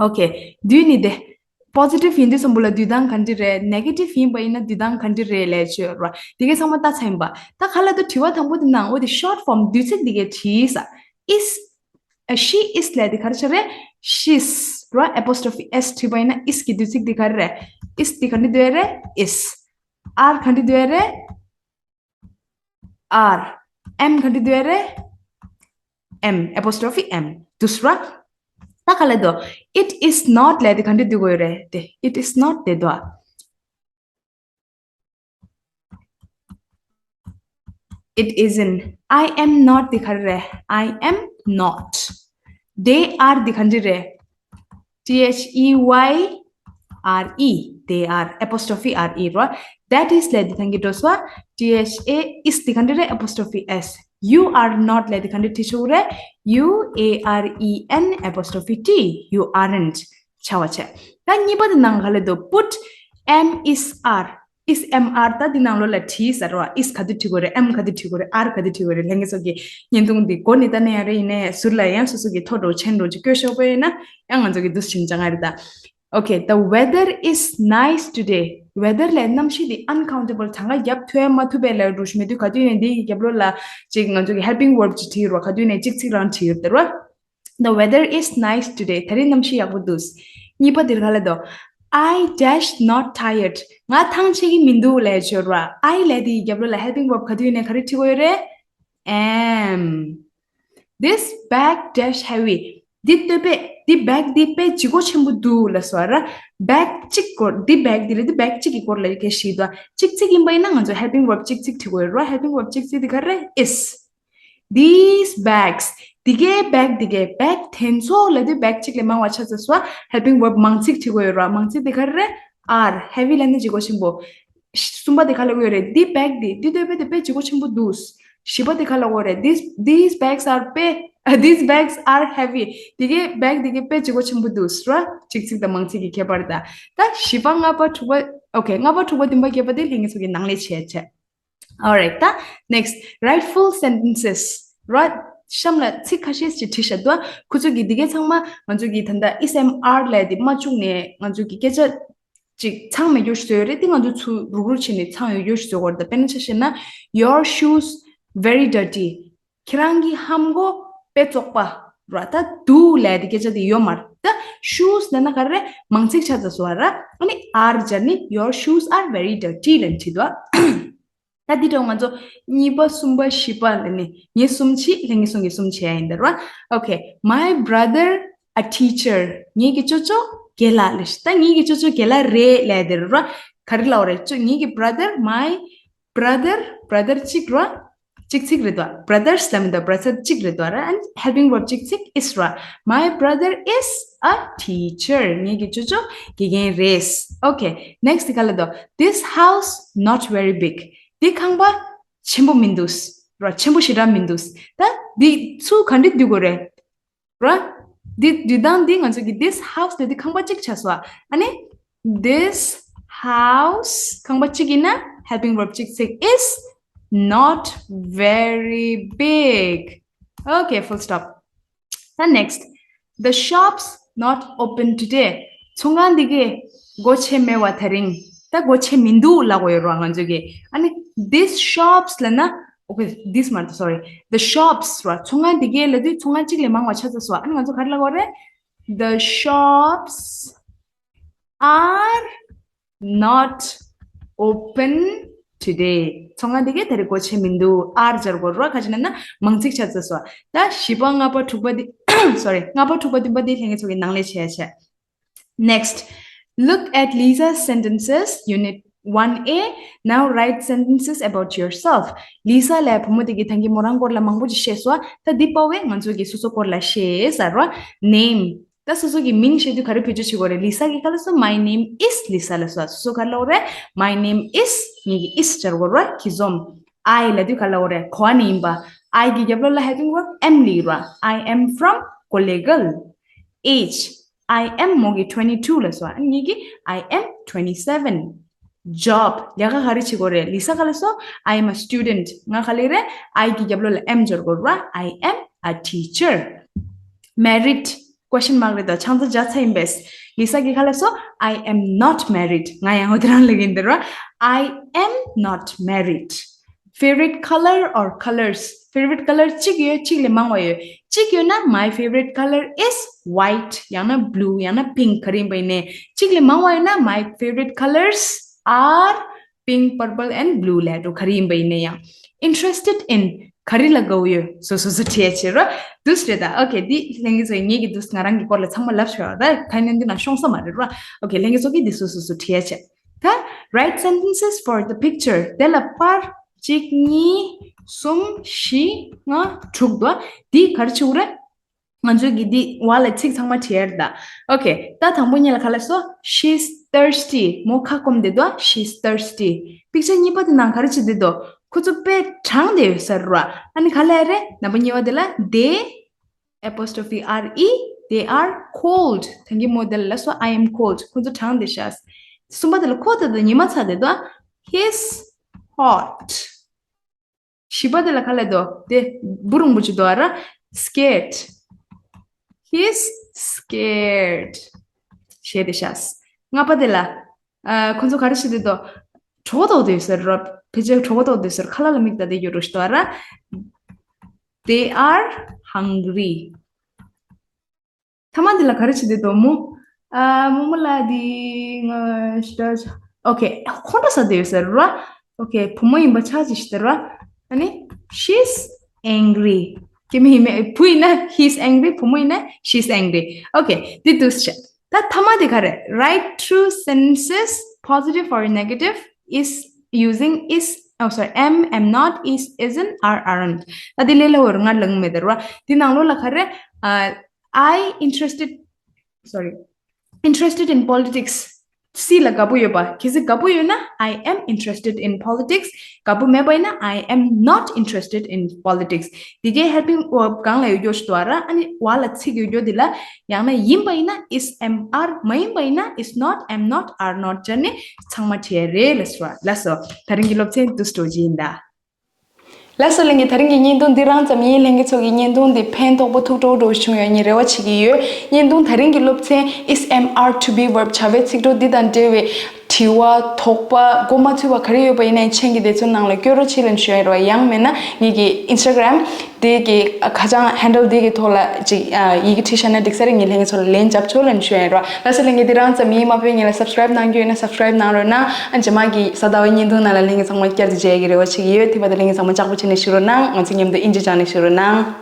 Okay. བསྡུས་ནི་དེ། Positive ཡིན་དུས་ཙམ་པོ་ལ་བསྡུས་སྟངས་ག་འདྲ་རེད། Negative ཡིན་པ་ཡིན་ན་བསྡུས་སྟངས་ག་འདྲ་རེད་ལབ་བྱས་ཡོད་ར། དེ་གས་ཚང་མ་ལྟ་ཚར་ཡིན་པ། ད་ག་ལ་དུ་དྲི་བ་དང་པོ་དེ་ནང་འོ་དེ་short form བསྡུས་ཚིག་དེ་གས་བྲིས་ས། Is, ཨ་she is ལབ་དེ་ག་རེ་ཆགས་རེད། She's ར། Apostrophe S བྲིས་པ་ཡིན་ན་is གི་བསྡུས་ཚིག་དེ་ག་རེ་རེད། Is དེ་ག་འདྲ་བསྡུས་རེད། Is. Are ག་འདྲ་བསྡུས་རེད། Are. Am ག་འདྲ་བསྡུས་རེད། Am, apostrophe am. འདུག་སེ་ར། ད་ག་ལ་དོ། It is not ལབ་དེ་ག་འདྲ་བསྡུ་དགོས་རེད་དེ། It is not དེ་དོ། It isn't. I am not དེ་ག་རེ་རེད། I am not. They are དེ་ག་འདྲ་རེད། T H E Y R E, they are, apostrophe R E རོ། That is ལས་འདི་ཐང་གི་འགྲོ་སོ། T H A is དེ་ག་འདྲ་རེད། Apostrophe S. You are not ལས་འདི་ག་འདྲ་བྲིས་ཆོག་རེད། U A R E N apostrophe T, you aren't. ཆ་བ་ཆ། ད་གཉིས་པ་དེ་ནང་ག་ལ་དོ། Put M is R, is M R ད་འདི་ནང་ལོགས་ལ་བྲིས་ཟེར་བ། is ག་དུས་བྲིས་དགོས་རེད། M ག་དུས་བྲིས་དགོས་རེད། R ག་དུས་བྲིས་དགོས་རེད། ལྷན་རྒྱས་ཚོ་གི་བརྙན་ཐུང་འདི་མགོ་ནས་ལྟ་ནས་ཡང་རེད། ཡིན་ནའི་ཟུར་ལ་ཡང་སོ་སོ་གི་ཐོ་འགྲོ་མཆན་འགྲོ་ཅིག་བཀོད་ཤོག་པ། ཡིན་ན་ཡང་ང་ཚོ་གི་འདུག་ཕྱིན་ཅང་ང་རེད་ད། Okay, the weather is nice today. Weather ལས་གནམ་གཤིས་འདི་uncountable གྲངས་ཀ་རྒྱབ་ཐུབ་ཡ་མ་ཐུབ་པའི་ལས་འགྲོ་ཞུ་མེད་དུས་ག་དུས་ནས་འདི་ཡི་རྒྱབ་ལོགས་ལ་ཅིག་ང་ཚོ་གི་helping verb ཅིག་བྲིས་རོ། ག་དུས་ནས་གཅིག་ཚིག་རང་བྲིས་ཡོད་དེ་རོ། The weather is nice today. ད་རིང་གནམ་གཤིས་ཡག་པོ་འདུག་གཉིས་པ་འདིར་ག་ལ་དོ། I dash not tired. ང་ཐང་ཆད་ཀྱི་མི་འདུག་ལས་ཆོད་ར། I ལས་དེའི་རྒྱབ་ལོགས་ལ་helping verb ག་དུས་ནས་ག་རེ་བྲིས་དགོས་ཡོད་རེད། Am. This bag dash heavy. འདི་སྟོད་པས། འདི་བེག་འདི་དཔེ་ལྗིད་ཁོག་ཆེན་པོ་འདུག་ལ་སོ་ར། བེག་གཅིག་སྐོར། འདི་བེག་འདི་རེད། འདི་བེག་གཅིག་གི་སྐོར་ལ་སྐད་ཤེས་དོ། གཅིག་ཚིག་ཡིན་པ་ཡིན་ན་ང་ཚོ་helping verb གཅིག་ཚིག་བྲིས་དགོས་ར། Helping verb གཅིག་ཚིག་འདི་ག་རེ་is. These bags. འདི་གའི་བེག་འདི་གའི་བེག་དེ་ཚོ་ལ་དུས་བེག་གཅིག་ལས་མང་བ་ཆགས་ཚེ་སོ་helping verb མང་ཚིག་བྲིས་དགོས་ཡོད་ར། མང་ཚིག་འདི་ག་རེ། Are heavy ལ་ནི་ལྗིད་ཁོག་ཆེན་པོ། གསུམ་པ་འདི་ག་ལ་དགོས་རེད། འདི་བེག་འདི་འདི་སྟོད་པས་འདི་དཔེ་ལྗིད་ཁོག་ཆེན་པོ་འདུག་བཞི་པ་འདི་ག་ལ་དགོས་རེད། These, these bags are དཔེ། These bags are heavy. འདི་གའི་བེག་འདི་གའི་དཔེ་ལྗིད་ཁོག་ཆེན་པོ་འདུག་ར། གཅིག་ཚིག་དང་མང་ཚིག་གི་ཁྱད་པར་དང་། ད་བཞི་པ་ལྔ་པ་དྲུག་པ། Okay, ལྔ་པ་དྲུག་པ་བདུན་པ་བརྒྱད་པ་དེ་ལྷན་རྒྱས་ཚོ་གི་ནང་ལས་བྱས་བྱས། Alright, ད་next, write full sentences. ར། གཤམ་ལ་ཚིག་ཁ་ཤས་ཤིག་བྲིས་བཞག་འདུག་ཁོ་ཚོ་གི་འདི་གའི་ཚང་མ་ང་ཚོ་གི་ད་ལྟ་is am are ལས་དེ་མ་བཅུག་ནས་ང་ཚོ་གི་སྐད་ཆ་ཅིག་ཚང་མེད་རྒྱུ་བཟོས་རེད། དེ་ང་ཚོ་ཚུར་རུག་རུག་བྱས་ནས་ཚང་ཡོད་རྒྱུ་བཟོས་དགོས་རེད། ད་དཔེར་ན་ཆ་བཞག་ན། Your shoes very dirty. ཁྱེད་རང་གི་ལྷམ་གོག་དཔེ་བཙོག་པ་ར། ད་འདུག་ལས་དེ་སྐད་ཆ་དེ་ཡོད་མ་རེད། ད་shoes ལབ་ན་ག་རེ། མང་ཚིག་ཆགས་ཚར་སོང་བ་ར། ཨ་ནི་are སྦྱར་ནས། Your shoes are very dirty ལབ་བྲིས་འདུག་ད་འདི་འདྲ་ང་ཚོ་གཉིས་པ་གསུམ་པ་བཞི་པ་ལ་ནི་ངས་གསུམ་བྱས། ལྷན་རྒྱས་ཚོ་གིས་གསུམ་བྱས་ཡིན་ད་ར། Okay, my brother a teacher. ངེད་ཀྱི་ཅོ་ཅོ་རྒན་ལགས་ལ། ད་ངེད་ཀྱི་ཅོ་ཅོ་རྒན་ལགས་རེད་ལབ་དེ་ར། ག་རེ་ལབ་རེད། ཅོ་ངེད་ཀྱི་brother, my brother, brother གཅིག་ར། གཅིག་ཚིག་རེད་དོ། Brothers ལབ་མི་འདུག brother གཅིག་རེད་དོ་ར། And helping verb གཅིག་ཚིག is ར། My brother is a teacher. ངེད་ཀྱི་ཅོ་ཅོ་དགེ་རྒན་རེད། Okay, next ག་ལ་དོ། This house not very big. འདི་ཁང་པ་ཆེན་པོ་མི་འདུག་ར། ཆེན་པོ་ཞེ་དྲག་མི་འདུག་ད་འདི་ཚུར་ག་འདྲ་བསྡུ་དགོས་རེད་ར། འདི་འདི་དང་འདི་ང་ཚོ་གི་this house ལ་འདི་ཁང་པ་གཅིག་ཆགས་སོང་། ཨ་ནི་this house ཁང་པ་གཅིག་ཡིན་ན་helping verb གཅིག་ཚིག is not very big. Okay, full stop. ད་next, the shops not open today. ཚོང་ཁང་འདི་གའི་སྒོ་ཕྱེ་མེད་པ་དེ་རིང་། ད་སྒོ་ཕྱེ་མི་འདུག་ལབ་དགོས་ཡོད་རེད་ང་ཚོ་གིས། ཨ་ནི་these shops ལབ་ན། Okay, this མ་རེད། Sorry, the shops ར། ཚོང་ཁང་འདི་གའི་ལབ་དུས་ཚོང་ཁང་གཅིག་ལས་མང་བ་ཆགས་ཚར་སོང་། ཨ་ནི་ང་ཚོ་ག་རེ་ལབ་དགོས་རེད། The shops are not open today. ཚོང་ཁང་འདི་གའི་དེ་རིང་སྒོ་ཕྱེ་མི་འདུག are སྦྱར་དགོས་ར། ག་ཅི་ན་ན་མང་ཚིག་ཆགས་ཚར་སོང་། ད་བཞི་པ་ལྔ་པ་དྲུག་པ་འདི། Sorry, ལྔ་པ་དྲུག་པ་བདུན་པ་འདི་ལྷན་རྒྱས་ཚོ་གིས་ནང་ལས་བྱས་བྱས། Next, look at Lisa's sentences, unit one A. Now write sentences about yourself. Lisa ལབ་བུ་མོ་དེ་གིས་ཐང་གི་མོ་རང་སྐོར་ལ་མང་པོ་ཅིག་བཤད་སོང་། ད་འདི་པ་བས་ང་ཚོ་གིས་སོ་སོ་སྐོར་ལ་བཤད་ཟེར་ར། Name. ད་སོ་སོ་གི་མིང་བཤད་དུས་ག་རེ་བེད་སྤྱོད་བྱེད་དགོས་རེད། ལི་ས་གི་ཁ་ལ་སོ། My name is Lisa ལ་སོ། སོ་སོ་ག་ལ་རེད། My name is ངེད་ཀྱི་is སྦྱར་དགོས་རེད། གི་འཛོམས། I ལ་དུས་ག་ལ་རེད། གོ་བ་ནས་ཡིན་པ། I གི་རྒྱབ་ལོགས་ལ་heading verb am ལ་ཡིན་ར། I am from ཀོ་ལེ་གལ། Age. I am མོ་གི་twenty two ལ་སོ། ངེད་ཀྱི་I am twenty seven. Job. ལས་ཀ་ག་རེ་བྱེད་དགོས་རེད། ལི་ས་ག་ལ་སོ། I am a student. ང་ག་ལ་རེད། I གི་རྒྱབ་ལོགས་ལ་am སྦྱར་དགོས་ར། I am a teacher. Married. Question mark རེད་དོ། ཆང་ས་བརྒྱབ་ཚར་ཡིན་པས། ལི་ས་གི་ཁ་ལ་སོ། I am not married. ང་ཡང་འོ་དེ་རང་ལ་གིན་དེ་ར། I am not married. Favorite color or colors. Favorite color གཅིག་ཡོད། གཅིག་ལས་མང་བ་ཡོད། གཅིག་ཡོད་ན། My favorite color is white. ཡང་ན་blue. ཡང་ན་pink. ག་རེ་ཡིན་པ་ཡིན་ནའི། གཅིག་ལས་མང་བ་ཡོད་ན། My favorite colors are pink, purple and blue ལས་འགྲོ། ག་རེ་ཡིན་པ་ཡིན་ནའི་ཡང་། Interested in ག་རེ་ལ་དགའ་བོ་ཡོད། སོ་སོ་སོ་བྲིས་ཡ་བྱེད་རོ། འདུག་སེ་རེད་ད། Okay, འདི་ལྷན་རྒྱས་ཚོས་ངེད་ཀྱི་འདུག་སེ་ང་རང་གི་སྐོར་ལ་ཚང་མ་ལབ་ཤོག་ད། ཁ་ནན་འདི་ན་ཤོང་ས་མ་རེད་རོ། Okay, ལྷན་རྒྱས་ཚོ་གིས་འདི་སོ་སོ་སོ་བྲིས་ཡ་བྱེད། ད། Write sentences for the picture. དེ་ལ་པར་གཅིག་གཉིས་གསུམ་བཞི་ལྔ་དྲུག་འདུག་འདི་ག་རེ་བྱེད་དགོས་རེད། ང་ཚོས་ཀྱི་འདི་བ་ལ་ཚིག་ཚང་མ་བྲིས་ཡར་ད། Okay, ད་དང་པོ་གཉིས་ལ་ག་ལ་སོ། She's thirsty. མོ་ཁ་སྐོམ་བསྡད་འདུག She's thirsty. པིག་ཅར་གཉིས་པ་དེ་ནང་ག་རེ་བྲིས་བསྡད་འདུག་ཁོ་ཚོ་དཔེ་གྲང་བསྡད་ཡོད་ས་རེད་ར། ཨ་ནི་ག་ལ་རེད། ནམ་པ་གཉིས་པ་དེ་ལ། They apostrophe R E, they are cold. ད་གིན་མོ་དེ་ལ་སོ། I am cold. ཁོ་ཚོ་གྲང་བསྡད་ཤག་གསུམ་པ་དེ་ལ་ཁོ་དེ་དང་ཉི་མ་ཚ་བསྡད་འདུག He's hot. བཞི་པ་དེ་ལ་ག་ལ་འདུག་དེ་འབུ་རུང་པོ་ཅིག་འདུག་ཨ་ར། Scared. He's scared. ཞེས་དེ་ཤག་ལྔ་པ་དེ་ལ། ཨ། ཁོ་ཚོ་ག་རེ་བྱེད་དེ་འདུག་གྲོད་ཁོག་ལྟོགས་དེ་ཡོད་ཟེར་རོ། ཕལ་ཆེར་གྲོད་ཁོག་ལྟོགས་དེ་ཟེར། ཁ་ལག་ལ་མིག་ལྟ་དེ་ཡོད་རོ་ཞིག་འདུག་ཨ་ར། They are hungry. ཐ་མ་འདི་ལ་ག་རེ་བྱེད་དེ་འདུག་མོ། ཨ། རྨོ་མོ་ལགས་འདི་ང་ཤི་ད། Okay, ཁོང་ཁྲོ་ཟ་བསྡད་ཡོད་ཟེར་རོ། Okay, བུ་མོ་ཡིན་པ་ཆགས་ཅིག་ཤི་ད་རོ། ཨ་ནི། She's angry. སྐྱེ་དམན་ཡིན་མེད། བུ་ཡིན་ན། He's angry. བུ་མོ་ཡིན་ན། She's angry. Okay, འདི་འདུག་ཤག་ད་ཐ་མ་འདི་ག་རེ། Write two sentences, positive or negative, is using is, oh, sorry, am, am not, is, isn't, are, aren't. ད་འདི་ལས་སླ་བོ་རེད། ང་ལབ་མེད་ད་རོ། འདི་ནང་ལོགས་ལ་ག་རེ། ཨ། I interested, sorry, interested in politics. སི་ལ་དགའ་པོ་ཡོད་པ། གལ་སྲིད་དགའ་པོ་ཡོད་ན། I am interested in politics. དགའ་པོ་མེད་པ་ཡིན་ན། I am not interested in politics. འདི་གའི་helping verb སྒང་ལ་ཡོད་རྒྱུ་ཞིག་འདུག་ཨ་ར། ཨ་ནི་བ་ལ་ཚིག་ཡོད་རྒྱུ་འདི་ལ། ཡང་ན་ཡིན་པ་ཡིན་ན། is, am, are. མ་ཡིན་པ་ཡིན་ན། is not, am not, are not. བྱས་ནས་ཚང་མ་བྲིས་ཡ་རེད་ལ་སོ། ལགས་སོ། ད་རིང་གི་སློབ་ཚན་འདི་འདྲ་ཅིག་ཡིན་ད། ལགས་སོ་ལྷན་རྒྱས། ད་རིང་གི་བརྙན་ཐུང་འདི་རང་ཙམ་ཡིན། ལྷན་རྒྱས་ཚོ་གི་བརྙན་ཐུང་འདི་ཕན་ཐོགས་པོ་ཐུགས་སྤྲོ་བོ་བྱུང་ཡོད་ངས་རེ་བ་བྱེད་ཀྱི་ཡོད། བརྙན་ཐུང་ད་རིང་གི་སློབ་ཚན་is, am, are, to be verb བྱ་བའི་ཚིག་གྲོགས་འདི་དང་འབྲེལ་བའི་དྲི་བ། དོགས་པ། གོ་མ་ཐུབ་པ་ག་རེ་ཡོད་པ་ཡིན་ནའི་མཆན་གྱི་དེ་ཚོའི་ནང་ལ་བཀོད་རོགས་བྱེད་ལབ་ཞུ་ཡ་རེད་བ། ཡང་མིན་ན་ངེད་ཀྱི་Instagram དེ་གི་ཁ་བྱང་handle དེ་གི་ཐོག་ལ་ཅིག་ཡི་གེ་བྲིས་བཞག་ན་འགྲིག་ས་རེད། ངས་ལྷན་རྒྱས་ཚོ་ལ་ལན་རྒྱབ་ཆོག་ལབ་ཞུ་ཡ་རེད་བ། ལགས་སོ་ལྷན་རྒྱས། འདི་རང་ཙམ་ཡིན། མ་ཕེབས་ངེད་ལ་subscribe གནང་རྒྱུ་ཡོད་ན་subscribe གནང་རོགས་གནང་། ཨ། རྗེས་མ་གི་གཟའ་ཟླ་བའི་བརྙན་ཐུང་ནང་ལ་ལྷན་རྒྱས་ཚང་མ་བསྐྱར་དུ་མཇལ་ཡ་གི་རེ་བ་བྱེད་ཀྱི་ཡོད། དེ་བར་དུ་ལྷན་རྒྱས་ཚང་མ་ལྕགས་པོ་བྱས་ནས་བཞུགས་རོགས་གནང་། ང་ཚོ་མཉམ་དུ་ཨིན་ཇི་སྦྱངས་ནས་བཞུགས་རོགས་གནང་།